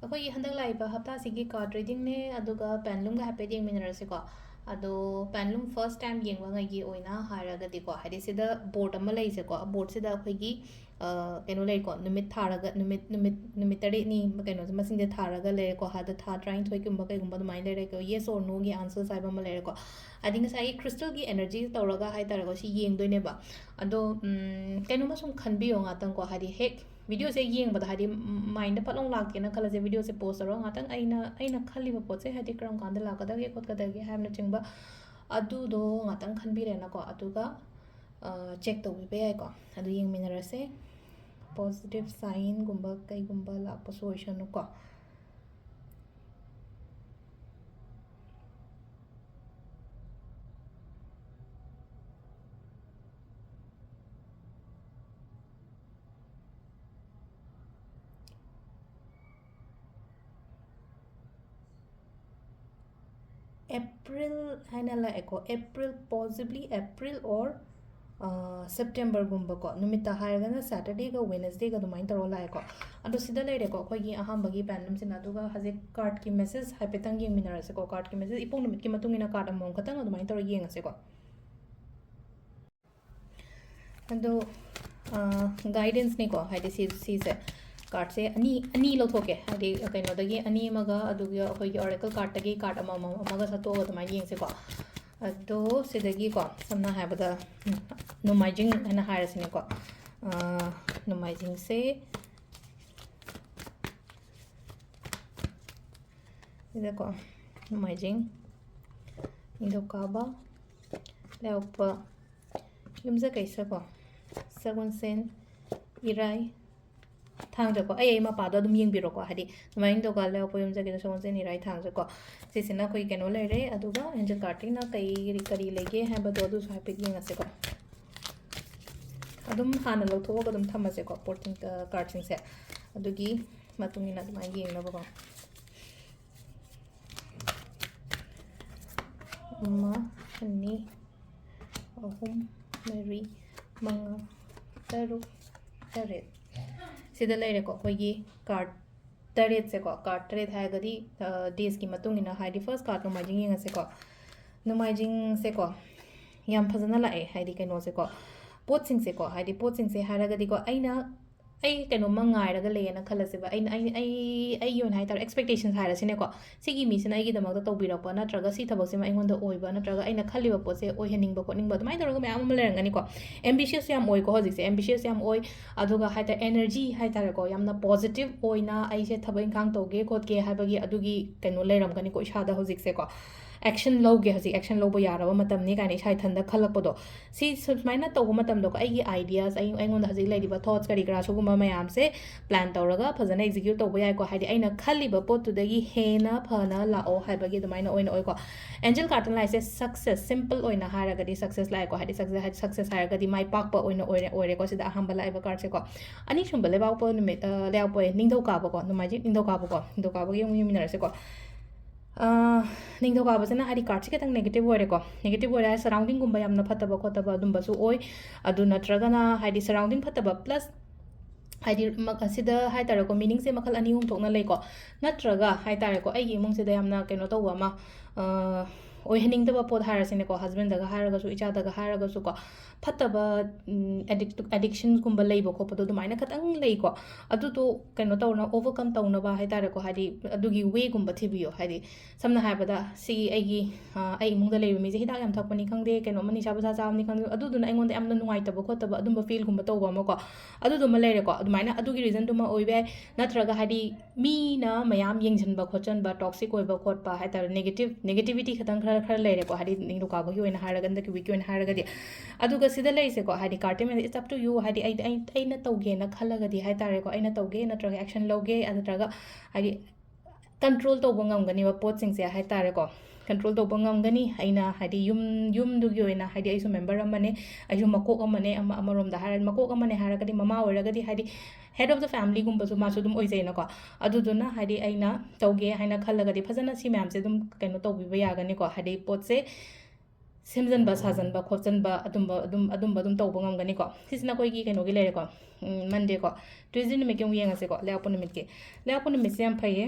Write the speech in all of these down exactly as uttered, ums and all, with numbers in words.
ꯑꯩꯈꯣꯏꯒꯤ ꯍꯟꯗꯛ ꯂꯥꯛꯏꯕ ꯍꯞꯇꯥꯁꯤꯒꯤ card readingꯅꯦ, ꯑꯗꯨꯒ ꯄꯦꯟꯂꯨꯝꯒ ꯍꯥꯏꯐꯦꯠ ꯌꯦꯡꯃꯤꯟꯅꯔꯁꯤꯀꯣ꯫ ꯑꯗꯣ ꯄꯦꯟꯂꯨꯝ first time ꯌꯦꯡꯕꯉꯩꯒꯤ ꯑꯣꯏꯅ ꯍꯥꯏꯔꯒꯗꯤꯀꯣ, ꯍꯥꯏꯗꯤ ꯁꯤꯗ board ꯑꯃ ꯂꯩꯁꯦꯀꯣ, boardꯁꯤꯗ ꯑꯩꯈꯣꯏꯒꯤ, ꯑ, ꯀꯩꯅꯣ ꯂꯩꯀꯣ, ꯅꯨꯃꯤꯠ ꯊꯥꯔꯒ, ꯅꯨꯃꯤꯠ, ꯅꯨꯃꯤꯠ, ꯅꯨꯃꯤꯠ ꯇꯔꯦꯠꯅꯤ ꯀꯩꯅꯣꯁꯦ ꯃꯁꯤꯡꯁꯦ ꯊꯥꯔꯒ ꯂꯩꯔꯦꯀꯣ, ꯑꯗ ꯊꯥ ꯇꯔꯥꯅꯤꯊꯣꯏꯒꯨꯝꯕ ꯀꯩꯒꯨꯝꯕ ꯑꯗꯨꯃꯥꯏꯅ ꯂꯩꯔꯦꯀꯣ, yes or noꯒꯤ answers ꯍꯥꯏꯕ ꯑꯃ ꯂꯩꯔꯦꯀꯣ꯫ ꯍꯥꯏꯗꯤ ꯉꯁꯥꯏꯒꯤ crystalꯒꯤ energy ꯇꯧꯔꯒ ꯍꯥꯏꯇꯥꯔꯦꯀꯣ, ꯁꯤ ꯌꯦꯡꯗꯣꯏꯅꯦꯕ꯫ ꯑꯗꯣ, ꯎꯝ, ꯀꯩꯅꯣꯝꯃ ꯁꯨꯝ ꯈꯟꯕꯤꯌꯣ ꯉꯥꯛꯇꯪꯀꯣ, ꯍꯥꯏꯗꯤ ꯍꯦꯛ videoꯁꯦ ꯌꯦꯡꯕꯗ, ꯍꯥꯏꯗꯤ mindꯗ ꯐꯠ ꯂꯥꯎ ꯂꯥꯛꯀꯦꯅ ꯈꯜꯂꯁꯦ, videoꯁꯦ pause ꯇꯧꯔꯒ ꯉꯥꯛꯇꯪ ꯑꯩꯅ, ꯑꯩꯅ ꯈꯜꯂꯤꯕ ꯄꯣꯠꯁꯦ ꯍꯥꯏꯗꯤ ꯀꯔꯝ ꯀꯥꯟꯗ ꯂꯥꯛꯀꯗꯒꯦ ꯈꯣꯠꯀꯗꯒꯦ ꯍꯥꯏꯕꯅꯆꯤꯡꯕ ꯑꯗꯨꯗꯣ ꯉꯥꯛꯇꯪ ꯈꯟꯕꯤꯔꯦꯅꯀꯣ, ꯑꯗꯨꯒ, ꯑ, check ꯇꯧꯕꯤꯕ ꯌꯥꯏꯀꯣ꯫ ꯑꯗꯨ ꯌꯦꯡꯃꯤꯟꯅꯔꯁꯦ꯫ Positive signꯒꯨꯝꯕ ꯀꯩꯒꯨꯝꯕ ꯂꯥꯛꯄꯁꯨ ꯑꯣꯏꯁꯅꯨꯀꯣ꯫ April ꯍꯥꯏꯅ ꯂꯥꯛꯑꯦꯀꯣ, April, possibly April or, ꯑ, Septemberꯒꯨꯝꯕꯀꯣ, ꯅꯨꯃꯤꯠꯇ ꯍꯥꯏꯔꯒꯅ Saturdayꯒ Wednesdayꯒ ꯑꯗꯨꯃꯥꯏꯅ ꯇꯧꯔꯒ ꯂꯥꯛꯑꯦꯀꯣ꯫ ꯑꯗꯣ ꯁꯤꯗ ꯂꯩꯔꯦꯀꯣ ꯑꯩꯈꯣꯏꯒꯤ ꯑꯍꯥꯟꯕꯒꯤ ꯄꯦꯟꯂꯨꯝꯁꯤꯅ꯫ ꯑꯗꯨꯒ ꯍꯧꯖꯤꯛ cardꯀꯤ message ꯍꯥꯏꯐꯦꯠꯇꯪ ꯌꯦꯡꯃꯤꯟꯅꯔꯁꯤꯀꯣ꯫ Cardꯀꯤ message, ꯏꯄꯣꯛ ꯅꯨꯃꯤꯠꯀꯤ ꯃꯇꯨꯡ ꯏꯟꯅ card ꯑꯃꯃꯝ ꯈꯛꯇꯪ ꯑꯗꯨꯃꯥꯏꯅ ꯇꯧꯔꯒ ꯌꯦꯡꯉꯁꯤꯀꯣ꯫ ꯑꯗꯣ, ꯑ, guidanceꯅꯤꯀꯣ, ꯍꯥꯏꯗꯤ ꯁꯤ, ꯁꯤꯁꯦ, cardꯁꯦ ꯑꯅꯤ, ꯑꯅꯤ ꯂꯧꯊꯣꯛꯀꯦ, ꯍꯥꯏꯗꯤ ꯀꯩꯅꯣꯗꯒꯤ ꯑꯅꯤ ꯑꯃꯒ, ꯑꯗꯨꯒ ꯑꯩꯈꯣꯏꯒꯤ oracle cardꯇꯒꯤ card ꯑꯃꯃꯝ ꯑꯃꯒ ꯁꯠꯇꯣꯛꯑꯒ ꯑꯗꯨꯃꯥꯏꯅ ꯌꯦꯡꯁꯤꯀꯣ꯫ ꯑꯗꯣ ꯁꯤꯗꯒꯤꯀꯣ, ꯁꯝꯅ ꯍꯥꯏꯔꯕꯗ, ꯎꯝ, ꯅꯣꯡꯃꯥꯏꯖꯤꯡ ꯍꯥꯏꯅ ꯍꯥꯏꯔꯁꯤꯅꯦꯀꯣ꯫ ꯑ, ꯅꯣꯡꯃꯥꯏꯖꯤꯡꯁꯦ, ꯁꯤꯗꯀꯣ, ꯅꯣꯡꯃꯥꯏꯖꯤꯡ, ꯅꯤꯡꯊꯧꯀꯥꯕ, ꯂꯩꯕꯥꯛꯄꯣꯛꯄ, ꯌꯨꯝꯁꯀꯩꯁꯀꯣ, ꯁꯒꯣꯜꯁꯦꯟ, ꯏꯔꯥꯏ, ꯊꯥꯡꯖꯀꯣ꯫ ꯑꯩ, ꯑꯩ ꯃꯄꯥꯗꯣ ꯑꯗꯨꯝ ꯌꯦꯡꯕꯤꯔꯣꯀꯣ, ꯍꯥꯏꯗꯤ ꯅꯣꯡꯃꯥꯏꯖꯤꯡ, ꯅꯤꯡꯊꯧꯀꯥꯕ, ꯂꯩꯕꯥꯛꯄꯣꯛꯄ, ꯌꯨꯝꯁꯀꯩꯁ, ꯁꯒꯣꯜꯁꯦꯟ, ꯏꯔꯥꯏ, ꯊꯥꯡꯖꯀꯣ꯫ ꯁꯤꯁꯤꯅ ꯑꯩꯈꯣꯏ ꯀꯩꯅꯣ ꯂꯩꯔꯦ, ꯑꯗꯨꯒ angel cardꯀꯤꯅ ꯀꯩ ꯀꯔꯤ ꯂꯩꯒꯦ ꯍꯥꯏꯕꯗꯣ ꯑꯗꯨꯁꯨ ꯍꯥꯏꯐꯦꯠ ꯌꯦꯡꯉꯁꯤꯀꯣ꯫ ꯑꯗꯨꯝ ꯍꯥꯟꯅ ꯂꯧꯊꯣꯛꯑꯒ ꯑꯗꯨꯝ ꯊꯝꯃꯁꯦꯀꯣ, ꯄꯣꯠꯁꯤꯡ, ꯑ, cardꯁꯤꯡꯁꯦ꯫ ꯑꯗꯨꯒꯤ ꯃꯇꯨꯡ ꯏꯟꯅ ꯑꯗꯨꯃꯥꯏꯅ ꯌꯦꯡꯅꯕꯀꯣ꯫ ꯑꯃ, ꯑꯅꯤ, ꯑꯍꯨꯝ, ꯃꯔꯤ, ꯃꯉꯥ, ꯇꯔꯨꯛ, ꯇꯔꯦꯠ꯫ ꯁꯤꯗ ꯂꯩꯔꯦꯀꯣ ꯑꯩꯈꯣꯏꯒꯤ card ꯇꯔꯦꯠꯁꯦꯀꯣ, ꯀꯥꯔꯠ ꯇꯔꯦꯠ ꯍꯥꯏꯔꯒꯗꯤ ꯗꯦꯖꯀꯤ ꯃꯇꯨꯡ ꯏꯟꯅ, ꯍꯥꯏꯗꯤ ꯐꯥꯔꯁ ꯀꯥꯔꯠ ꯅꯣꯡꯃꯥꯏꯖꯤꯡ ꯌꯦꯡꯉꯁꯦꯀꯣ꯫ ꯅꯣꯡꯃꯥꯏꯖꯤꯡꯁꯦꯀꯣ ꯌꯥꯝ ꯐꯖꯅ ꯂꯥꯛꯑꯦ, ꯍꯥꯏꯗꯤ ꯀꯩꯅꯣꯁꯦꯀꯣ, ꯄꯣꯠꯁꯤꯡꯁꯦꯀꯣ, ꯍꯥꯏꯗꯤ ꯄꯣꯠꯁꯤꯡꯁꯦ ꯍꯥꯏꯔꯒꯗꯤꯀꯣ, ꯑꯩꯅ, ꯑꯩ ꯀꯩꯅꯣꯝꯃ ꯉꯥꯏꯔꯒ ꯂꯩꯌꯦꯅ ꯈꯜꯂꯁꯦꯕ, ꯑꯩꯅ, ꯑꯩ, ꯑꯩ, ꯑꯩꯒꯤ ꯑꯣꯏꯅ ꯍꯥꯏꯇꯥꯔꯦ, ꯑꯦꯛꯁꯄꯦꯛꯇꯦꯁꯟꯁ ꯍꯥꯏꯔꯁꯤꯅꯦꯀꯣ, ꯁꯤꯒꯤ ꯃꯤꯁꯤꯅ ꯑꯩꯒꯤꯗꯃꯛꯇ ꯇꯧꯕꯤꯔꯛꯄ ꯅꯠꯇ꯭ꯔꯒ ꯁꯤ ꯊꯕꯛꯁꯤꯃ ꯑꯩꯉꯣꯟꯗ ꯑꯣꯏꯕ ꯅꯠꯇ꯭ꯔꯒ ꯑꯩꯅ ꯈꯜꯂꯤꯕ ꯄꯣꯠꯁꯦ ꯑꯣꯏꯍꯟꯅꯤꯡꯕ ꯈꯣꯠꯅꯤꯡꯕ ꯑꯗꯨꯃꯥꯏꯅ ꯇꯧꯔꯒ ꯃꯌꯥꯝ ꯑꯃ ꯂꯩꯔꯝꯒꯅꯤꯀꯣ꯫ ꯑꯦꯝꯕꯤꯁꯤꯌꯁ ꯌꯥꯝ ꯑꯣꯏꯀꯣ ꯍꯧꯖꯤꯛꯁꯦ, ꯑꯦꯝꯕꯤꯁꯤꯌꯁ ꯌꯥꯝ ꯑꯣꯏ꯫ ꯑꯗꯨꯒ ꯍꯥꯏꯇꯥꯔꯦ, ꯑꯦꯅꯔꯖꯤ ꯍꯥꯏꯇꯥꯔꯦꯀꯣ, ꯌꯥꯝꯅ ꯄꯣꯖꯤꯇꯤꯚ ꯑꯣꯏꯅ ꯑꯩꯁꯦ ꯊꯕꯛ ꯏꯪꯈꯥꯡ ꯇꯧꯒꯦ ꯈꯣꯠꯀꯦ ꯍꯥꯏꯕꯒꯤ ꯑꯗꯨꯒꯤ ꯀꯩꯅꯣ ꯂꯩꯔꯝꯒꯅꯤꯀꯣ ꯏꯁꯥꯗ ꯍꯧꯖꯤꯛꯁꯦꯀꯣ꯫ ꯑꯦꯛꯁꯟ ꯂꯧꯒꯦ, ꯍꯧꯖꯤꯛ ꯑꯦꯛꯁꯟ ꯂꯧꯕ ꯌꯥꯔꯕ ꯃꯇꯝꯅꯤ ꯀꯥꯏꯅ ꯏꯁꯥ ꯏꯊꯟꯗ ꯈꯜꯂꯛꯄꯗꯣ, ꯁꯤ ꯁꯨꯃꯥꯏꯅ ꯇꯧꯕ ꯃꯇꯝꯗꯀꯣ, ꯑꯩꯒꯤ ꯑꯥꯏꯗꯤꯌꯥꯁ, ꯑꯩ, ꯑꯩꯉꯣꯟꯗ ꯍꯧꯖꯤꯛ ꯂꯩꯔꯤꯕ ꯊꯣꯠꯁ ꯀꯔꯤ ꯀꯔꯥ ꯁꯤꯒꯨꯝꯕ ꯃꯌꯥꯝꯁꯦ ꯄ꯭ꯂꯥꯟ ꯇꯧꯔꯒ ꯐꯖꯅ ꯑꯦꯛꯖꯤꯀ꯭ꯌꯨꯠ ꯇꯧꯕ ꯌꯥꯏꯀꯣ꯫ ꯍꯥꯏꯗꯤ ꯑꯩꯅ ꯈꯜꯂꯤꯕ ꯄꯣꯠꯇꯨꯗꯒꯤ ꯍꯦꯟꯅ ꯐꯅ ꯂꯥꯛꯑꯣ ꯍꯥꯏꯕꯒꯤ ꯑꯗꯨꯃꯥꯏꯅ ꯑꯣꯏꯅ ꯑꯣꯏꯀꯣ꯫ ꯑꯦꯟꯖꯦꯜ ꯀꯥꯔꯠꯇꯅ ꯂꯥꯛꯏꯁꯦ ꯁꯛꯁꯦꯁ, ꯁꯤꯝꯄꯜ ꯑꯣꯏꯅ ꯍꯥꯏꯔꯒꯗꯤ ꯁꯛꯁꯦꯁ ꯂꯥꯛꯑꯦꯀꯣ꯫ ꯍꯥꯏꯗꯤ ꯁꯛꯁꯦꯁ ꯍꯥꯏꯗꯤ ꯁꯛꯁꯦꯁ ꯍꯥꯏꯔꯒꯗꯤ ꯃꯥꯏ ꯄꯥꯛꯄ ꯑꯣꯏꯅ ꯑꯣꯏꯔꯦ, ꯑꯣꯏꯔꯦꯀꯣ ꯁꯤꯗ ꯑꯍꯥꯟꯕ ꯂꯥꯛꯏꯕ ꯀꯥꯔꯠꯁꯦꯀꯣ꯫ ꯑꯅꯤꯁꯨꯕ ꯂꯩꯕꯥꯛꯄꯣꯛꯄ ꯅꯨꯃꯤꯠ, ꯑ, ꯂꯩꯕꯥꯛꯄꯣꯛꯄ ꯅꯤꯡꯊꯧꯀꯥꯕꯀꯣ, ꯅꯣꯡꯃꯥꯏꯖꯤꯡ ꯅꯤꯡꯊꯧꯀꯥꯕꯀꯣ, ꯅꯤꯡꯊꯧꯀꯥꯕꯒꯤ ꯑꯃꯨꯛ ꯌꯦꯡꯃꯤꯟꯅꯔꯁꯦꯀꯣ꯫ ꯑ, ꯅꯤꯡꯊꯧꯀꯥꯕꯁꯤꯅ ꯍꯥꯏꯗꯤ ꯀꯥꯔꯠꯁꯦ ꯈꯤꯇꯪ ꯅꯦꯒꯦꯇꯤꯚ ꯑꯣꯏꯔꯦꯀꯣ꯫ ꯅꯦꯒꯦꯇꯤꯚ ꯑꯣꯏꯔꯦ ꯍꯥꯏ ꯁꯔꯥꯎꯟꯗꯤꯡꯒꯨꯝꯕ ꯌꯥꯝꯅ ꯐꯠꯇꯕ ꯈꯣꯠꯇꯕ ꯑꯗꯨꯝꯕꯁꯨ ꯑꯣꯏ꯫ ꯑꯗꯨ ꯅꯠꯇ꯭ꯔꯒꯅ ꯍꯥꯏꯗꯤ ꯁꯔꯥꯎꯟꯗꯤꯡ ꯐꯠꯇꯕ ꯄ꯭ꯂꯁ ꯍꯥꯏꯗꯤ ꯃ-, ꯑꯁꯤꯗ ꯍꯥꯏ ꯇꯥꯔꯦꯀꯣ, ꯃꯤꯅꯤꯡꯁꯦ ꯃꯈꯜ ꯑꯅꯤ ꯑꯍꯨꯝ ꯊꯣꯛꯅ ꯂꯩꯀꯣ꯫ ꯅꯠꯇ꯭ꯔꯒ ꯍꯥꯏ ꯇꯥꯔꯦꯀꯣ, ꯑꯩꯒꯤ ꯏꯃꯨꯡꯁꯤꯗ ꯌꯥꯝꯅ ꯀꯩꯅꯣ ꯇꯧꯕ ꯑꯃ, ꯑ, ꯑꯣꯏꯍꯟꯅꯤꯡꯗꯕ ꯄꯣꯠ ꯍꯥꯏꯔꯁꯤꯅꯦꯀꯣ, ꯍꯁꯕꯦꯟꯗꯒ ꯍꯥꯏꯔꯒꯁꯨ, ꯏꯆꯥꯗꯒ ꯍꯥꯏꯔꯒꯁꯨꯀꯣ, ꯐꯠꯇꯕ, ꯎꯝ, ꯑꯦꯗꯤꯛ-, ꯑꯦꯗꯤꯛꯁꯟꯁꯀꯨꯝꯕ ꯂꯩꯕ ꯈꯣꯠꯄꯗꯣ ꯑꯗꯨꯃꯥꯏꯅ ꯈꯤꯇꯪ ꯂꯩꯀꯣ꯫ ꯑꯗꯨꯗꯣ ꯀꯩꯅꯣ ꯇꯧꯅ, ꯑꯣꯚꯔꯀꯝ ꯇꯧꯅꯕ ꯍꯥꯏ ꯇꯥꯔꯦꯀꯣ, ꯍꯥꯏꯗꯤ ꯑꯗꯨꯒꯤ ꯋꯦꯒꯨꯝꯕ ꯊꯤꯕꯤꯌꯣ꯫ ꯍꯥꯏꯗꯤ ꯁꯝꯅ ꯍꯥꯏꯔꯕꯗ, ꯁꯤ ꯑꯩꯒꯤ, ꯑ, ꯑꯩ ꯏꯃꯨꯡꯗ ꯂꯩꯔꯤꯕ ꯃꯤꯁꯦ ꯍꯤꯗꯥꯛ ꯌꯥꯝ ꯊꯛꯄꯅꯤ ꯈꯪꯗꯦ, ꯀꯩꯅꯣꯝꯃ ꯅꯤꯁꯥ ꯄꯁꯥ ꯆꯥꯕꯅꯤ ꯈꯪꯗꯦ, ꯑꯗꯨꯗꯨꯅ ꯑꯩꯉꯣꯟꯗ ꯌꯥꯝꯅ ꯅꯨꯡꯉꯥꯏꯇꯕ ꯈꯣꯠꯇꯕ ꯑꯗꯨꯝꯕ ꯐꯤꯜꯒꯨꯝꯕ ꯇꯧꯕ ꯑꯃꯀꯣ, ꯑꯗꯨꯗꯨꯃ ꯂꯩꯔꯦꯀꯣ꯫ ꯑꯗꯨꯃꯥꯏꯅ ꯑꯗꯨꯒꯤ ꯔꯤꯖꯟꯗꯨꯃ ꯑꯣꯏꯕ ꯌꯥꯏ꯫ ꯅꯠꯇ꯭ꯔꯒ ꯍꯥꯏꯗꯤ ꯃꯤꯅ ꯃꯌꯥꯝ ꯌꯦꯡꯁꯤꯟꯕ ꯈꯣꯠꯆꯟꯕ, ꯇꯣꯛꯁꯤꯛ ꯑꯣꯏꯕ ꯈꯣꯠꯄ ꯍꯥꯏ ꯇꯥꯔꯦ, ꯅꯦꯒꯦꯇꯤꯚ, ꯅꯦꯒꯦꯇꯤꯚꯤꯇꯤ ꯈꯤꯇꯪ ꯈꯔ, ꯈꯔ ꯂꯩꯔꯦꯀꯣ, ꯍꯥꯏꯗꯤ ꯅꯤꯡꯊꯧꯀꯥꯕꯒꯤ ꯑꯣꯏꯅ ꯍꯥꯏꯔꯒ, ꯍꯟꯗꯛꯀꯤ ꯋꯤꯛꯀꯤ ꯑꯣꯏꯅ ꯍꯥꯏꯔꯒꯗꯤ꯫ ꯑꯗꯨꯒ ꯁꯤꯗ ꯂꯩꯔꯤꯁꯦꯀꯣ, ꯍꯥꯏꯗꯤ curtain, it's up to you, ꯍꯥꯏꯗꯤ ꯑꯩ, ꯑꯩ, ꯑꯩꯅ ꯇꯧꯒꯦꯅ ꯈꯜꯂꯒꯗꯤ ꯍꯥꯏ ꯇꯥꯔꯦꯀꯣ, ꯑꯩꯅ ꯇꯧꯒꯦ ꯅꯠꯇ꯭ꯔꯒ ꯑꯦꯛꯁꯟ ꯂꯧꯒꯦ ꯅꯠꯇ꯭ꯔꯒ ꯍꯥꯏꯗꯤ ꯀꯟꯇ꯭ꯔꯣꯜ ꯇꯧꯕ ꯉꯝꯒꯅꯦꯕ ꯄꯣꯠꯁꯤꯡꯁꯦ ꯍꯥꯏ ꯇꯥꯔꯦꯀꯣ꯫ ꯀꯟꯇ꯭ꯔꯣꯜ ꯇꯧꯕ ꯉꯝꯒꯅꯤ꯫ ꯑꯩꯅ ꯍꯥꯏꯗꯤ ꯌꯨꯝ, ꯌꯨꯝꯗꯨꯒꯤ ꯑꯣꯏꯅ ꯍꯥꯏꯗꯤ ꯑꯩꯁꯨ ꯃꯦꯝꯕꯔ ꯑꯃꯅꯦ, ꯑꯩꯁꯨ ꯃꯀꯣꯛ ꯑꯃꯅꯦ, ꯑꯃ, ꯑꯃꯔꯣꯝꯗ ꯍꯥꯏꯔ, ꯃꯀꯣꯛ ꯑꯃꯅꯦ ꯍꯥꯏꯔꯒꯗꯤ, ꯃꯃꯥ ꯑꯣꯏꯔꯒꯗꯤ ꯍꯥꯏꯗꯤ head of the familyꯒꯨꯝꯕꯁꯨ ꯃꯥꯁꯨ ꯑꯗꯨꯝ ꯑꯣꯏꯖꯩꯅꯀꯣ꯫ ꯑꯗꯨꯗꯨꯅ ꯍꯥꯏꯗꯤ ꯑꯩꯅ ꯇꯧꯒꯦ ꯍꯥꯏꯅ ꯈꯜꯂꯒꯗꯤ ꯐꯖꯅ ꯁꯤ ꯃꯌꯥꯝꯁꯦ ꯑꯗꯨꯝ ꯀꯩꯅꯣ ꯇꯧꯕꯤꯕ ꯌꯥꯒꯅꯤꯀꯣ꯫ ꯍꯥꯏꯗꯤ ꯄꯣꯠꯁꯦ ꯁꯦꯝꯖꯤꯟꯕ ꯁꯥꯖꯤꯟꯕ ꯈꯣꯠꯆꯤꯟꯕ ꯑꯗꯨꯝꯕ ꯑꯗꯨꯝ ꯑꯗꯨꯝꯕ ꯑꯗꯨꯝ ꯇꯧꯕ ꯉꯝꯒꯅꯤꯀꯣ꯫ ꯁꯤꯁꯤꯅ ꯑꯩꯈꯣꯏꯒꯤ ꯀꯩꯅꯣꯒꯤ ꯂꯩꯔꯦꯀꯣ꯫ ꯎꯝ, Monday ꯀꯣ꯫ Tuesday ꯅꯨꯃꯤꯠꯀꯤ ꯑꯃꯨꯛ ꯌꯦꯡꯉꯁꯤꯀꯣ, ꯂꯩꯕꯥꯛꯄꯣꯛꯄ ꯅꯨꯃꯤꯠꯀꯤ꯫ ꯂꯩꯕꯥꯛꯄꯣꯛꯄ ꯅꯨꯃꯤꯠꯁꯦ ꯌꯥꯝ ꯐꯩꯌꯦ꯫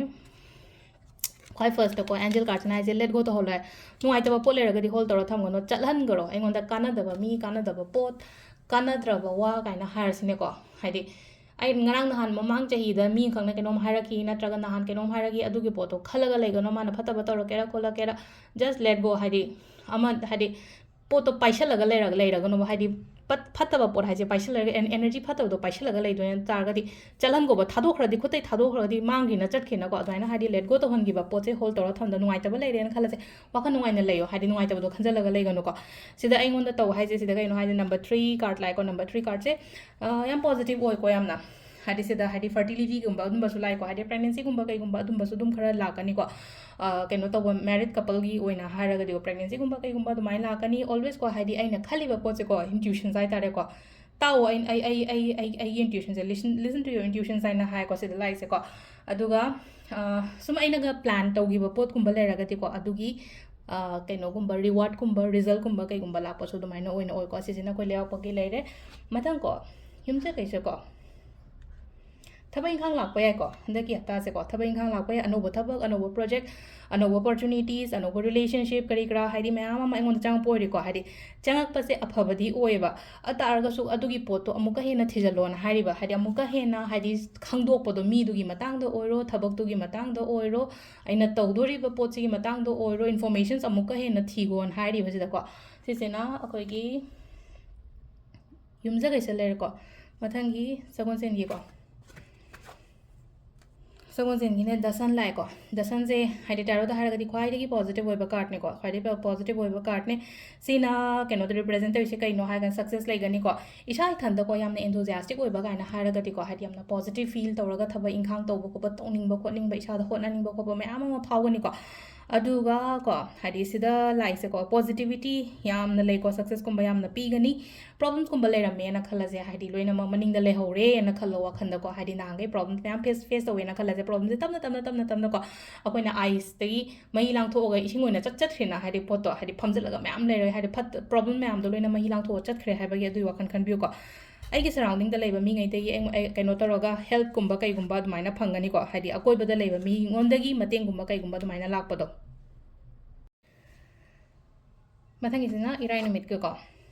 ꯈ꯭ꯋꯥꯏ first ꯀꯣ, angel cardꯁꯤꯅ ꯍꯥꯏꯁꯦ let go ꯇꯧꯍꯜꯂꯣ ꯍꯥꯏ꯫ ꯅꯨꯡꯉꯥꯏꯇꯕ ꯄꯣꯠ ꯂꯩꯔꯒꯗꯤ hold ꯇꯧꯔ ꯊꯝꯒꯅꯨ, ꯆꯠꯍꯟꯈ꯭ꯔꯣ꯫ ꯑꯩꯉꯣꯟꯗ ꯀꯥꯟꯅꯗꯕ ꯃꯤ, ꯀꯥꯟꯅꯗꯕ ꯄꯣꯠ, ꯀꯥꯟꯅꯗ꯭ꯔꯕ ꯋꯥ ꯀꯥꯏꯅ ꯍꯥꯏꯔꯁꯤꯅꯦꯀꯣ꯫ ꯍꯥꯏꯗꯤ ꯑꯩ ꯉꯔꯥꯡ ꯅꯍꯥꯟ ꯃꯃꯥꯡ ꯆꯍꯤꯗ ꯃꯤ ꯑꯃꯈꯛꯅ ꯀꯩꯅꯣꯝ ꯍꯥꯏꯔꯛꯈꯤ, ꯅꯠꯇ꯭ꯔꯒ ꯅꯍꯥꯟ ꯀꯩꯅꯣꯝ ꯍꯥꯏꯔꯛꯈꯤ, ꯑꯗꯨꯒꯤ ꯄꯣꯠꯇꯣ ꯈꯜꯂꯒ ꯂꯩꯒꯅꯣ꯫ ꯃꯥꯅ ꯐꯠꯇꯕ ꯇꯧꯔꯛꯀꯦꯔꯥ ꯈꯣꯠꯂꯛꯀꯦꯔꯥ, just let go꯫ ꯍꯥꯏꯗꯤ ꯑꯃ, ꯍꯥꯏꯗꯤ ꯄꯣꯠꯇꯣ ꯄꯥꯏꯁꯜꯂꯒ ꯂꯩꯔꯒ, ꯂꯩꯔꯒꯅꯣꯕ꯫ ꯍꯥꯏꯗꯤ ꯄꯠ-, ꯐꯠꯇꯕ ꯄꯣꯠ ꯍꯥꯏꯁꯦ ꯄꯥꯏꯁꯜꯂꯒ ꯑꯦꯟ-, energy ꯐꯠꯇꯕꯗꯣ ꯄꯥꯏꯁꯜꯂꯒ ꯂꯩꯗꯣꯏ ꯇꯥꯔꯒꯗꯤ, ꯆꯠꯍꯟꯈꯣꯕ, ꯊꯥꯗꯣꯛꯈ꯭ꯔꯗꯤ, ꯈꯨꯠꯇꯩ ꯊꯥꯗꯣꯛꯈ꯭ꯔꯗꯤ ꯃꯥꯡꯈꯤꯅ ꯆꯠꯈꯤꯅꯀꯣ꯫ ꯑꯗꯨꯃꯥꯏꯅ ꯍꯥꯏꯗꯤ let go ꯇꯧꯍꯟꯈꯤꯕ ꯄꯣꯠꯁꯦ hold ꯇꯧꯔ ꯊꯝꯗ ꯅꯨꯡꯉꯥꯏꯇꯕ ꯂꯩꯔꯦꯅ ꯈꯜꯂꯁꯦ, ꯋꯥꯈꯜ ꯅꯨꯡꯉꯥꯏꯅ ꯂꯩꯌꯣ꯫ ꯍꯥꯏꯗꯤ ꯅꯨꯡꯉꯥꯏꯇꯕꯗꯣ ꯈꯟꯖꯜꯂꯒ ꯂꯩꯒꯅꯨꯀꯣ꯫ ꯁꯤꯗ ꯑꯩꯉꯣꯟꯗ ꯇꯧ ꯍꯥꯏꯁꯦ, ꯁꯤꯗ ꯀꯩꯅꯣ ꯍꯥꯏꯁꯦ, number three card ꯂꯥꯛꯑꯦꯀꯣ꯫ Number three cardꯁꯦ, ꯑ, ꯌꯥꯝ positive ꯑꯣꯏꯀꯣ ꯌꯥꯝꯅ꯫ ꯍꯥꯏꯗꯤ ꯁꯤꯗ ꯍꯥꯏꯗꯤ fertilityꯒꯨꯝꯕ ꯑꯗꯨꯝꯕꯁꯨ ꯂꯥꯛꯑꯦꯀꯣ꯫ ꯍꯥꯏꯗꯤ pregnancyꯒꯨꯝꯕ ꯀꯩꯒꯨꯝꯕ ꯑꯗꯨꯝꯕꯁꯨ ꯑꯗꯨꯝ ꯈꯔ ꯂꯥꯛꯀꯅꯤꯀꯣ꯫ ꯑ, ꯀꯩꯅꯣ ꯇꯧꯕ, married coupleꯒꯤ ꯑꯣꯏꯅ ꯍꯥꯏꯔꯒꯗꯤꯀꯣ, pregnancyꯒꯨꯝꯕ ꯀꯩꯒꯨꯝꯕ ꯑꯗꯨꯃꯥꯏꯅ ꯂꯥꯛꯀꯅꯤ꯫ Always ꯀꯣ, ꯍꯥꯏꯗꯤ ꯑꯩꯅ ꯈꯜꯂꯤꯕ ꯄꯣꯠꯁꯦꯀꯣ, intuitions ꯍꯥꯏꯇꯥꯔꯦꯀꯣ꯫ ꯇꯥꯎꯑꯣ, ꯑꯩ, ꯑꯩ, ꯑꯩ, ꯑꯩ, ꯑꯩ, ꯑꯩꯒꯤ intuitionꯁꯦ, listen, listen to your intuitions ꯍꯥꯏꯅ ꯍꯥꯏꯀꯣ ꯁꯤꯗ ꯂꯥꯛꯏꯁꯦꯀꯣ꯫ ꯑꯗꯨꯒ, ꯑ, ꯁꯨꯝ ꯑꯩꯅꯒ plan ꯇꯧꯈꯤꯕ ꯄꯣꯠꯀꯨꯝꯕ ꯂꯩꯔꯒꯗꯤꯀꯣ, ꯑꯗꯨꯒꯤ, ꯑ, ꯀꯩꯅꯣꯒꯨꯝꯕ, rewardꯀꯨꯝꯕ, resultꯀꯨꯝꯕ ꯀꯩꯒꯨꯝꯕ ꯂꯥꯛꯄꯁꯨ ꯑꯗꯨꯃꯥꯏꯅ ꯑꯣꯏꯅ ꯑꯣꯏꯀꯣ꯫ ꯁꯤꯁꯤꯅ ꯑꯩꯈꯣꯏ ꯂꯩꯕꯥꯛꯄꯣꯛꯄꯒꯤ ꯂꯩꯔꯦ꯫ ꯃꯊꯪꯀꯣ, ꯌꯨꯝꯁꯀꯩꯁꯀꯣ꯫ ꯊꯕꯛ ꯏꯪꯈꯥꯡ ꯂꯥꯛꯄ ꯌꯥꯏꯀꯣ, ꯍꯟꯗꯛꯀꯤ ꯍꯞꯇꯥꯁꯦꯀꯣ꯫ ꯊꯕꯛ ꯏꯪꯈꯥꯡ ꯂꯥꯛꯄ ꯌꯥꯏ, ꯑꯅꯧꯕ ꯊꯕꯛ, ꯑꯅꯧꯕ project, ꯑꯅꯧꯕ opportunities, ꯑꯅꯧꯕ relationship, ꯀꯔꯤ ꯀꯔꯥ, ꯍꯥꯏꯗꯤ ꯃꯌꯥꯝ ꯑꯃ ꯑꯩꯉꯣꯟꯗ ꯆꯪꯉꯛꯄ ꯑꯣꯏꯔꯦꯀꯣ꯫ ꯍꯥꯏꯗꯤ ꯆꯪꯉꯛꯄꯁꯦ ꯑꯐꯕꯗꯤ ꯑꯣꯏꯌꯦꯕ, ꯑꯗꯨ ꯇꯥꯔꯒꯁꯨ ꯑꯗꯨꯒꯤ ꯄꯣꯠꯇꯣ ꯑꯃꯨꯛꯀ ꯍꯦꯟꯅ ꯊꯤꯖꯤꯜꯂꯣꯅ ꯍꯥꯏꯔꯤꯕ꯫ ꯍꯥꯏꯗꯤ ꯑꯃꯨꯛꯀ ꯍꯦꯟꯅ, ꯍꯥꯏꯗꯤ ꯈꯪꯗꯣꯛꯄꯗꯣ, ꯃꯤꯗꯨꯒꯤ ꯃꯇꯥꯡꯗ ꯑꯣꯏꯔꯣ, ꯊꯕꯛꯇꯨꯒꯤ ꯃꯇꯥꯡꯗ ꯑꯣꯏꯔꯣ, ꯑꯩꯅ ꯇꯧꯗꯣꯔꯤꯕ ꯄꯣꯠꯁꯤꯒꯤ ꯃꯇꯥꯡꯗ ꯑꯣꯏꯔꯣ, informations ꯑꯃꯨꯛꯀ ꯍꯦꯟꯅ ꯊꯤꯒꯣꯅ ꯍꯥꯏꯔꯤꯕꯁꯤꯗꯀꯣ꯫ ꯁꯤꯁꯤꯅ ꯑꯩꯈꯣꯏꯒꯤ ꯌꯨꯝꯁꯀꯩꯁ ꯂꯩꯔꯦꯀꯣ꯫ ꯃꯊꯪꯒꯤ ꯁꯒꯣꯜꯁꯦꯟꯒꯤꯀꯣ꯫ ꯁꯒꯣꯜꯁꯦꯟꯒꯤꯅꯦ, the Sun ꯂꯥꯛꯑꯦꯀꯣ꯫ The Sunꯁꯦ ꯍꯥꯏꯗꯤ tarotꯇ ꯍꯥꯏꯔꯒꯗꯤ ꯈ꯭ꯋꯥꯏꯗꯒꯤ positive ꯑꯣꯏꯕ cardꯅꯦꯀꯣ, ꯈ꯭ꯋꯥꯏꯗꯒꯤ ꯄ-, positive ꯑꯣꯏꯕ cardꯅꯦ꯫ ꯁꯤꯅ ꯀꯩꯅꯣꯗ represent ꯇꯧꯔꯤꯁꯦ ꯀꯩꯅꯣ ꯍꯥꯏꯔꯒꯅ success ꯂꯩꯒꯅꯤꯀꯣ꯫ ꯏꯁꯥ ꯏꯊꯟꯗꯀꯣ ꯌꯥꯝꯅ enthusiastic ꯑꯣꯏꯕ ꯀꯥꯏꯅ ꯍꯥꯏꯔꯒꯗꯤꯀꯣ, ꯍꯥꯏꯗꯤ ꯌꯥꯝꯅ positive feel ꯇꯧꯔꯒ ꯊꯕꯛ ꯏꯪꯈꯥꯡ ꯇꯧꯕ ꯈꯣꯠꯄ, ꯇꯧꯅꯤꯡꯕ ꯈꯣꯠꯅꯤꯡꯕ, ꯏꯁꯥꯗ ꯍꯣꯠꯅꯅꯤꯡꯕ ꯈꯣꯠꯄ ꯃꯌꯥꯝ ꯑꯃ ꯐꯥꯎꯒꯅꯤꯀꯣ꯫ ꯑꯗꯨꯒ ꯀꯣ, ꯍꯥꯏꯗꯤ ꯁꯤꯗ ꯂꯥꯛꯏꯁꯦꯀꯣ, positivity ꯌꯥꯝꯅ ꯂꯩꯀꯣ, successꯀꯨꯝꯕ ꯌꯥꯝꯅ ꯄꯤꯒꯅꯤ꯫ Problemsꯀꯨꯝꯕ ꯂꯩꯔꯝꯃꯦꯅ ꯈꯜꯂꯁꯦ, ꯍꯥꯏꯗꯤ ꯂꯣꯏꯅꯃꯛ ꯃꯅꯤꯡꯗ ꯂꯩꯍꯧꯔꯦꯅ ꯈꯜꯂꯣ ꯋꯥꯈꯟꯗꯀꯣ, ꯍꯥꯏꯗꯤ ꯅꯍꯥꯟꯈꯩ problems ꯃꯌꯥꯝ face face ꯇꯧꯋꯦꯅ ꯈꯜꯂꯁꯦ, problemꯁꯦ ꯇꯞꯅ ꯇꯞꯅ ꯇꯞꯅ ꯇꯞꯅꯀꯣ ꯑꯩꯈꯣꯏꯅ iceꯇꯒꯤ ꯃꯍꯤ ꯂꯥꯡꯊꯣꯛꯑꯒ ꯏꯁꯤꯡ ꯑꯣꯏꯅ ꯆꯠ ꯆꯠꯈ꯭ꯔꯦꯅ, ꯍꯥꯏꯗꯤ ꯄꯣꯠꯇꯣ ꯍꯥꯏꯗꯤ ꯐꯝꯖꯤꯜꯂꯒ ꯃꯌꯥꯝ ꯂꯩꯔꯣꯏ, ꯍꯥꯏꯗꯤ ꯐꯠ problem ꯃꯌꯥꯝꯗꯣ ꯂꯣꯏꯅ ꯃꯍꯤ ꯂꯥꯡꯊꯣꯛꯑ ꯆꯠꯈ꯭ꯔꯦ ꯍꯥꯏꯕꯒꯤ ꯑꯗꯨꯒꯤ ꯋꯥꯈꯜ ꯈꯟꯕꯤꯌꯨꯀꯣ꯫ ꯑꯩꯒꯤ surroundingꯗ ꯂꯩꯕ ꯃꯤꯉꯩꯗꯒꯤ ꯑꯩ ꯑꯩ ꯀꯩꯅꯣ ꯇꯧꯔꯒ helpꯀꯨꯝꯕ ꯀꯩꯒꯨꯝꯕ ꯑꯗꯨꯃꯥꯏꯅ ꯐꯪꯒꯅꯤꯀꯣ, ꯍꯥꯏꯗꯤ ꯑꯀꯣꯏꯕꯗ ꯂꯩꯕ ꯃꯤꯉꯣꯟꯗꯒꯤ ꯃꯇꯦꯡꯒꯨꯝꯕ ꯀꯩꯒꯨꯝꯕ ꯑꯗꯨꯃꯥꯏꯅ ꯂꯥꯛꯄꯗꯣ꯫ ꯃꯊꯪꯒꯤꯁꯤꯅ ꯏꯔꯥꯏ ꯅꯨꯃꯤꯠꯀꯤꯀꯣ꯫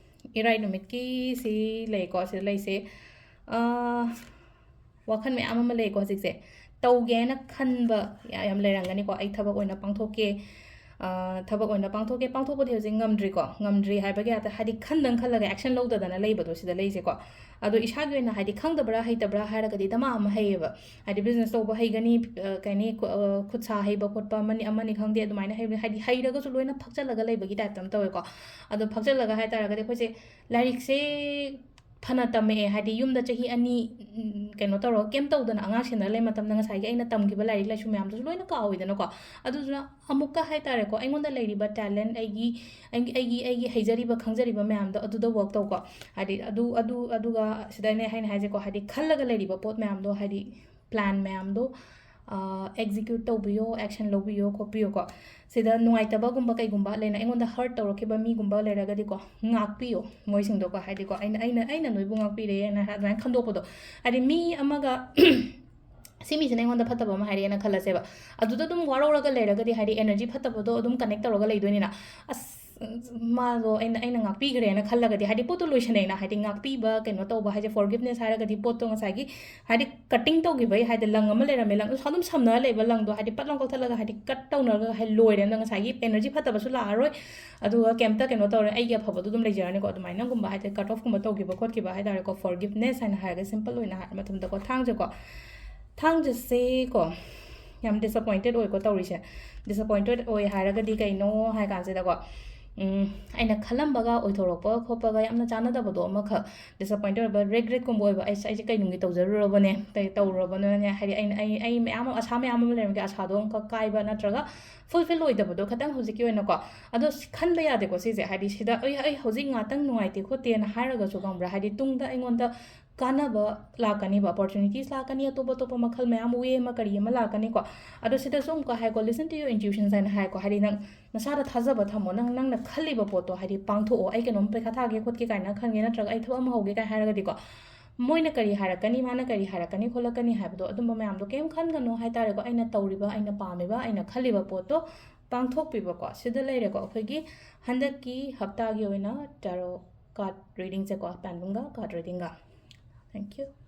ꯏꯔꯥꯏ ꯅꯨꯃꯤꯠꯀꯤ ꯁꯤ ꯂꯩꯀꯣ, ꯁꯤꯗ ꯂꯩꯁꯦ, ꯑꯥ, ꯋꯥꯈꯜ ꯃꯌꯥꯝ ꯑꯃ ꯂꯩꯀꯣ ꯍꯧꯖꯤꯛꯁꯦ꯫ ꯇꯧꯒꯦ ꯍꯥꯏꯅ ꯈꯟꯕ ꯌꯥ-, ꯌꯥꯝ ꯂꯩꯔꯝꯒꯅꯤꯀꯣ, "ꯑꯩ ꯊꯕꯛ ꯑꯣꯏꯅ ꯄꯥꯡꯊꯣꯛꯀꯦ, ꯑꯥ, ꯊꯕꯛ ꯑꯣꯏꯅ ꯄꯥꯡꯊꯣꯛꯀꯦ", ꯄꯥꯡꯊꯣꯛꯄꯗꯤ ꯍꯧꯖꯤꯛ ꯉꯝꯗ꯭ꯔꯤꯀꯣ꯫ ꯉꯝꯗ꯭ꯔꯤ ꯍꯥꯏꯕꯒꯤ ꯑꯥꯔꯊ, ꯍꯥꯏꯗꯤ ꯈꯟꯗꯪ ꯈꯜꯂꯒ action ꯂꯧꯗꯗꯅ ꯂꯩꯕꯗꯣ ꯁꯤꯗ ꯂꯩꯁꯦꯀꯣ꯫ ꯑꯗꯣ ꯏꯁꯥꯒꯤ ꯑꯣꯏꯅ ꯍꯥꯏꯗꯤ ꯈꯪꯗꯕ꯭ꯔꯥ ꯍꯩꯇꯕ꯭ꯔꯥ ꯍꯥꯏꯔꯒꯗꯤ ꯗꯃꯥ ꯑꯃ ꯍꯩꯌꯦꯕ꯫ ꯍꯥꯏꯗꯤ business ꯇꯧꯕ ꯍꯩꯒꯅꯤ, ꯑ, ꯀꯩ ꯍꯥꯏꯅꯤ, ꯈꯨ-, ꯑ, ꯈꯨꯠ ꯁꯥ ꯍꯩꯕ ꯈꯣꯠꯄ ꯑꯃꯅꯤ, ꯑꯃꯅꯤ ꯈꯪꯗꯦ, ꯑꯗꯨꯃꯥꯏꯅ ꯍꯩꯕ, ꯍꯥꯏꯗꯤ ꯍꯩꯔꯒꯁꯨ ꯂꯣꯏꯅ ꯐꯛꯆꯜꯂꯒ ꯂꯩꯕꯒꯤ typeꯇ ꯑꯃ ꯇꯧꯋꯦꯀꯣ꯫ ꯑꯗꯣ ꯐꯛꯆꯜꯂꯒ ꯍꯥꯏ ꯇꯥꯔꯒꯗꯤ ꯑꯩꯈꯣꯏꯁꯦ ꯂꯥꯏꯔꯤꯛꯁꯦ ꯐꯅ ꯇꯝꯃꯛꯑꯦ, ꯍꯥꯏꯗꯤ ꯌꯨꯝꯗ ꯆꯍꯤ ꯑꯅꯤ, ꯎꯝ, ꯀꯩꯅꯣ ꯇꯧꯔꯒ ꯀꯩꯝ ꯇꯧꯗꯅ ꯑꯉꯥꯡ ꯁꯦꯟꯅꯔ ꯂꯩ ꯃꯇꯝꯗ ꯉꯁꯥꯏꯒꯤ ꯑꯩꯅ ꯇꯝꯈꯤꯕ ꯂꯥꯏꯔꯤꯛ ꯂꯥꯏꯁꯨ ꯃꯌꯥꯝꯗꯨꯁꯨ ꯂꯣꯏꯅ ꯀꯥꯎꯋꯤꯗꯅꯀꯣ꯫ ꯑꯗꯨꯗꯨꯅ ꯑꯃꯨꯛꯀ ꯍꯥꯏ ꯇꯥꯔꯦꯀꯣ, ꯑꯩꯉꯣꯟꯗ ꯂꯩꯔꯤꯕ talent, ꯑꯩꯒꯤ, ꯑꯩꯒꯤ, ꯑꯩꯒꯤ, ꯑꯩꯒꯤ ꯍꯩꯖꯔꯤꯕ ꯈꯪꯖꯔꯤꯕ ꯃꯌꯥꯝꯗꯣ ꯑꯗꯨꯗ work ꯇꯧꯀꯣ꯫ ꯍꯥꯏꯗꯤ ꯑꯗꯨ, ꯑꯗꯨ, ꯑꯗꯨꯒ ꯁꯤꯗꯅꯦ ꯑꯩꯅ ꯍꯥꯏꯁꯦꯀꯣ, ꯍꯥꯏꯗꯤ ꯈꯜꯂꯒ ꯂꯩꯔꯤꯕ ꯄꯣꯠ ꯃꯌꯥꯝꯗꯣ, ꯍꯥꯏꯗꯤ plan ꯃꯌꯥꯝꯗꯣ, ꯑ, execute ꯇꯧꯕꯤꯌꯣ, action ꯂꯧꯕꯤꯌꯣ, ꯈꯣꯠꯄꯤꯌꯣꯀꯣ꯫ ꯁꯤꯗ ꯅꯨꯡꯉꯥꯏꯇꯕꯒꯨꯝꯕ ꯀꯩꯒꯨꯝꯕ ꯂꯩꯅ ꯑꯩꯉꯣꯟꯗ hurt ꯇꯧꯔꯛꯈꯤꯕ ꯃꯤꯒꯨꯝꯕ ꯂꯩꯔꯒꯗꯤꯀꯣ, ꯉꯥꯛꯄꯤꯌꯣ ꯃꯣꯏꯁꯤꯡꯗꯣꯀꯣ꯫ ꯍꯥꯏꯗꯤꯀꯣ, ꯑꯩꯅ, ꯑꯩꯅ, ꯑꯩꯅ ꯅꯣꯏꯕꯨ ꯉꯥꯛꯄꯤꯔꯦꯅ ꯍꯥꯏ-, ꯑꯗꯨꯃꯥꯏꯅ ꯈꯟꯗꯣꯛꯄꯗꯣ꯫ ꯍꯥꯏꯗꯤ ꯃꯤ ꯑꯃꯒ ꯁꯤ ꯃꯤꯁꯤꯅ ꯑꯩꯉꯣꯟꯗ ꯐꯠꯇꯕ ꯑꯃ ꯍꯥꯏꯔꯛꯑꯦꯅ ꯈꯜꯂꯁꯦꯕ꯫ ꯑꯗꯨꯗ ꯑꯗꯨꯝ ꯋꯥꯔꯧꯔꯒ ꯂꯩꯔꯒꯗꯤ, ꯍꯥꯏꯗꯤ energy ꯐꯠꯇꯕꯗꯣ ꯑꯗꯨꯝ connect ꯇꯧꯔꯒ ꯂꯩꯗꯣꯏꯅꯤꯅ꯫ "ꯑꯁ, ꯃꯥꯗꯣ ꯑꯩꯅ, ꯑꯩꯅ ꯉꯥꯛꯄꯤꯈ꯭ꯔꯦꯅ" ꯈꯜꯂꯒꯗꯤ, ꯍꯥꯏꯗꯤ ꯄꯣꯠꯇꯣ ꯂꯣꯏꯁꯟꯅꯩꯅ, ꯍꯥꯏꯗꯤ ꯉꯥꯛꯄꯤꯕ, ꯀꯩꯅꯣ ꯇꯧꯕ ꯍꯥꯏꯁꯦ, forgiveness ꯍꯥꯏꯔꯒꯗꯤ ꯄꯣꯠꯇꯣ ꯉꯁꯥꯏꯒꯤ, ꯍꯥꯏꯗꯤ cutting ꯇꯧꯈꯤꯕꯩ, ꯍꯥꯏꯗꯤ ꯂꯪ ꯑꯃ ꯂꯩꯔꯝꯃꯦ, ꯂꯪ ꯑꯗꯨꯝ ꯁꯝꯅꯔ ꯂꯩꯕ ꯂꯪꯗꯣ, ꯍꯥꯏꯗꯤ ꯄꯠ ꯂꯥꯎ ꯀꯛꯊꯠꯂꯒ, ꯍꯥꯏꯗꯤ cut ꯇꯧꯅꯔꯒ, ꯍꯥꯏꯗꯤ ꯂꯣꯏꯔꯦ, ꯅꯪ ꯉꯁꯥꯏꯒꯤ energy ꯐꯠꯇꯕꯁꯨ ꯂꯥꯛꯑꯔꯣꯏ, ꯑꯗꯨꯒ ꯀꯩꯝꯇ ꯀꯩꯅꯣ ꯇꯧꯔꯦ, ꯑꯩꯒꯤ ꯑꯐꯕꯗꯣ ꯑꯗꯨꯝ ꯂꯩꯖꯔꯅꯤꯀꯣ꯫ ꯑꯗꯨꯃꯥꯏꯅꯒꯨꯝꯕ ꯍꯥꯏꯗꯤ cut offꯀꯨꯝꯕ ꯇꯧꯈꯤꯕ ꯈꯣꯠꯈꯤꯕ ꯍꯥꯏ ꯇꯥꯔꯦꯀꯣ, forgiveness ꯍꯥꯏꯅ ꯍꯥꯏꯔꯒ simple ꯑꯣꯏꯅ ꯍꯥꯏꯔ ꯃꯇꯝꯗꯀꯣ꯫ ꯊꯥꯡꯖꯀꯣ, ꯊꯥꯡꯖꯁꯦꯀꯣ, ꯌꯥꯝ disappointed ꯑꯣꯏꯀꯣ ꯇꯧꯔꯤꯁꯦ꯫ Disappointed ꯑꯣꯏ ꯍꯥꯏꯔꯒꯗꯤ ꯀꯩꯅꯣ ꯍꯥꯏ ꯀꯥꯟꯁꯤꯗꯀꯣ, ꯎꯝ, ꯑꯩꯅ ꯈꯜꯂꯝꯕꯒ ꯑꯣꯏꯊꯣꯔꯛꯄ ꯈꯣꯠꯄꯒ ꯌꯥꯝꯅ ꯆꯥꯟꯅꯗꯕꯗꯣ ꯑꯃꯈꯛ, disappointed ꯑꯣꯏꯕ, regret ꯀꯨꯝꯕ ꯑꯣꯏꯕ, "ꯑꯩꯁ, ꯑꯩꯁꯦ ꯀꯩ ꯅꯨꯡꯒꯤ ꯇꯧꯖꯔꯨꯔꯕꯅꯦ, ꯀꯩ ꯇꯧꯔꯨꯔꯕꯅꯣꯅꯦ?" ꯍꯥꯏꯗꯤ ꯑꯩꯅ, ꯑꯩ, ꯑꯩ ꯃꯌꯥꯝ ꯑꯃ, ꯑꯁꯥ ꯃꯌꯥꯝ ꯑꯃ ꯂꯩꯔꯝꯒꯦ, ꯑꯁꯥꯗꯣ ꯑꯃꯈꯛ ꯀꯥꯏꯕ ꯅꯠꯇ꯭ꯔꯒ fulfill ꯑꯣꯏꯗꯕꯗꯣ ꯈꯇꯪ ꯍꯧꯖꯤꯛꯀꯤ ꯑꯣꯏꯅꯀꯣ꯫ ꯑꯗꯣ ꯁꯤ ꯈꯟꯕ ꯌꯥꯗꯦꯀꯣ ꯁꯤꯁꯦ, ꯍꯥꯏꯗꯤ ꯁꯤꯗ ꯑꯩ, ꯑꯩ ꯍꯧꯖꯤꯛ ꯉꯥꯛꯇꯪ ꯅꯨꯡꯉꯥꯏꯇꯦ ꯈꯣꯠꯇꯦꯅ ꯍꯥꯏꯔꯒꯁꯨ, ꯈꯪꯕ꯭ꯔꯥ, ꯍꯥꯏꯗꯤ ꯇꯨꯡꯗ ꯑꯩꯉꯣꯟꯗ ꯀꯥꯟꯅꯕ ꯂꯥꯛꯀꯅꯤꯕ, opportunities ꯂꯥꯛꯀꯅꯤ, ꯑꯇꯣꯞ ꯑꯇꯣꯞꯄ ꯃꯈꯜ ꯃꯌꯥꯝ, way ꯑꯃ ꯀꯔꯤ ꯑꯃ ꯂꯥꯛꯀꯅꯤꯀꯣ꯫ ꯑꯗꯣ ꯁꯤꯗꯁꯨ ꯑꯃꯨꯛꯀ ꯍꯥꯏꯀꯣ, listen to your intuitions ꯍꯥꯏꯅ ꯍꯥꯏꯀꯣ, ꯍꯥꯏꯗꯤ ꯅꯪ ꯅꯁꯥꯗ ꯊꯥꯖꯕ ꯊꯝꯃꯣ, ꯅꯪ, ꯅꯪꯅ ꯈꯜꯂꯤꯕ ꯄꯣꯠꯇꯣ ꯍꯥꯏꯗꯤ ꯄꯥꯡꯊꯣꯛꯑꯣ꯫ "ꯑꯩ ꯀꯩꯅꯣꯝ ꯄꯩꯈꯥ ꯊꯥꯒꯦ ꯈꯣꯠꯀꯦ ꯀꯥꯏꯅ ꯈꯟꯒꯦ, ꯅꯠꯇ꯭ꯔꯒ ꯑꯩ ꯊꯕꯛ ꯑꯃ ꯍꯧꯒꯦ" ꯀꯥꯏꯅ ꯍꯥꯏꯔꯒꯗꯤꯀꯣ, ꯃꯣꯏꯅ ꯀꯔꯤ ꯍꯥꯏꯔꯛꯀꯅꯤ, ꯃꯥꯅ ꯀꯔꯤ ꯍꯥꯏꯔꯛꯀꯅꯤ ꯈꯣꯠꯂꯛꯀꯅꯤ ꯍꯥꯏꯕꯗꯣ, ꯑꯗꯨꯝꯕ ꯃꯌꯥꯝꯗꯣ ꯀꯩꯝ ꯈꯟꯒꯅꯨ ꯍꯥꯏꯇꯥꯔꯦꯀꯣ꯫ ꯑꯩꯅ ꯇꯧꯔꯤꯕ, ꯑꯩꯅ ꯄꯥꯝꯃꯤꯕ, ꯑꯩꯅ ꯈꯜꯂꯤꯕ ꯄꯣꯠꯇꯣ ꯄꯥꯡꯊꯣꯛꯄꯤꯕꯀꯣ꯫ ꯁꯤꯗ ꯂꯩꯔꯦꯀꯣ ꯑꯩꯈꯣꯏꯒꯤ ꯍꯟꯗꯛꯀꯤ ꯍꯞꯇꯥꯒꯤ ꯑꯣꯏꯅ tarot card readingꯁꯦꯀꯣ, ꯄꯦꯟꯗꯨꯝꯒ card readingꯒ꯫ Thank you꯫